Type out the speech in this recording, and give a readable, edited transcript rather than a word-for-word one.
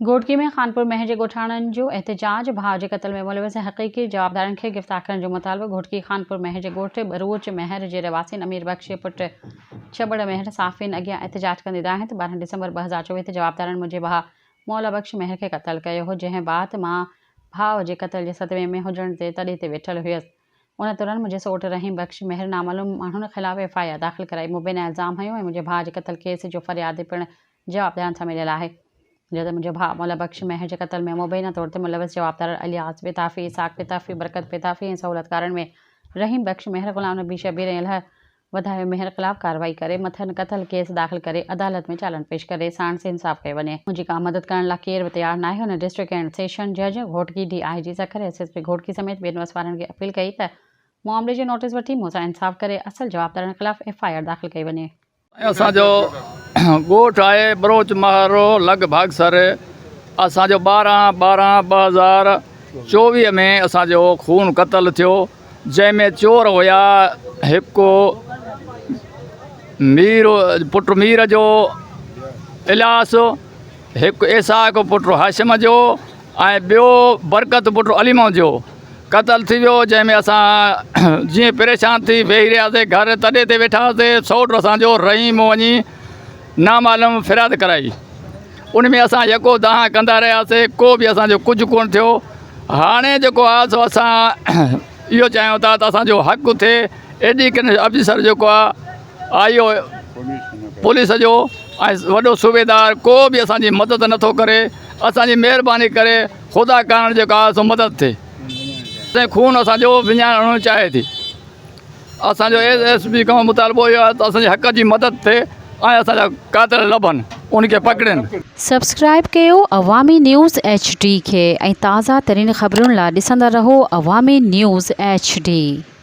گهوٽڪي ۾ خانپور مهر جي ڳوٺاڻن جو احتجاج، ڀاء جي قتل ۾ ملوث حقيقي جوابدارن کي گرفتار ڪرڻ جو مطالبو گهوٽڪي خانپور مهر جي ڳوٺ ٻروچ مهر جي رهواسين امير بخش پٽ ڇٻڙ مهر صحافين اڳيان احتجاج ڪندي دانهين ته 12 ڊسمبر 2024 تي جوابدارن منهنجي ڀاء مولا بخش مهر کي قتل ڪيو هو جنهن بعد مان ڀاء جي قتل جي صدمي ۾ هجڻ تي تڏي تي ويٺل هيس ان دوران منهنجي سئوٽ رحيم بخش مهر نامعلوم ماڻهن خلاف ايف I R داخل ڪرائي مبينا الزام هنيو ۽ منهنجي ڀاء جي قتل ڪيس جو فريادي پڻ جوابدارن سان مليل آهي. جڏهن ته منهنجو ڀاء مولا بخش مهر جي قتل ۾ مبينا طور تي ملوث جوابدار الياس پتافي، اسحاق پتافي، برڪت پتافي ۽ سهولتڪارن ۾ رحيم بخش مهر، غلام نبي شبير ۽ الهه وڌايو مهر خلاف ڪارروائي ڪري مٿن قتل ڪيس داخل ڪري عدالت ۾ چالان پيش ڪري ساڻس انصاف ڪيو وڃي. منهنجي ڪا مدد ڪرڻ لاء ڪير به تيار ناهي. هن ڊسٽرڪٽ اينڊ سيشن جج Ghotki, D I G Sukkur, S S P Ghotki سميت ٻين وس وارن کي اپيل ڪئي ته معاملي جو نوٽيس وٺي مون سان انصاف ڪري اصل جوابدارن خلاف ايف I R داخل ڪئي وڃي. اسان جو ڳوٺ آهي ٻروچ مهرو لڳ ڀاڳسر اسان جو 12 12 2024 ۾ اسان جو خون قتل ٿيو جنهن ۾ چور هيا هڪ مير پٽ مير جو الياس هڪ اسحاق پٽ هاشم جو ۽ ٻيو برڪت پٽ علي محمد جو قتل ٿي ويو جنهن ۾ اسان جيئن پريشان ٿي ويهي رهياسي گهر تڏي تي ويٺا هئاسي سئوٽ اسان جو رحيم وڃي نامعلوم فرياد ڪرائي ان ۾ اسان يڪو دانهن ڪندا رهياسي ڪو به اسان جو ڪجهه ڪونه ٿيو هاڻي جيڪو آهي سو اسان اهو چاهيون ٿا ته اسان جو حق ٿئي ايڏي ڪن آفيسر جيڪو آهي آئي او پوليس جو ۽ وڏو صوبيدار ڪو به اسان جي مدد نٿو ڪري اسان جي مهرباني ڪري خدا ڪارڻ جيڪا آهي سو مدد ٿئي ۽ خون اسان جو وڃائڻ چاهي ٿي اسان جو ايس ايس پي کان مطالبو اهو آهي ته اسان جي حق جي مدد ٿئي ۽ اسان جا قاتل لڀن ان کي پڪڙين. سبسڪرائيب ڪيو عوامي نيوز ايڇ ڊي کي ۽ تازه ترين خبرن لا ڏسندا رهو عوامي نيوز ايڇ ڊي.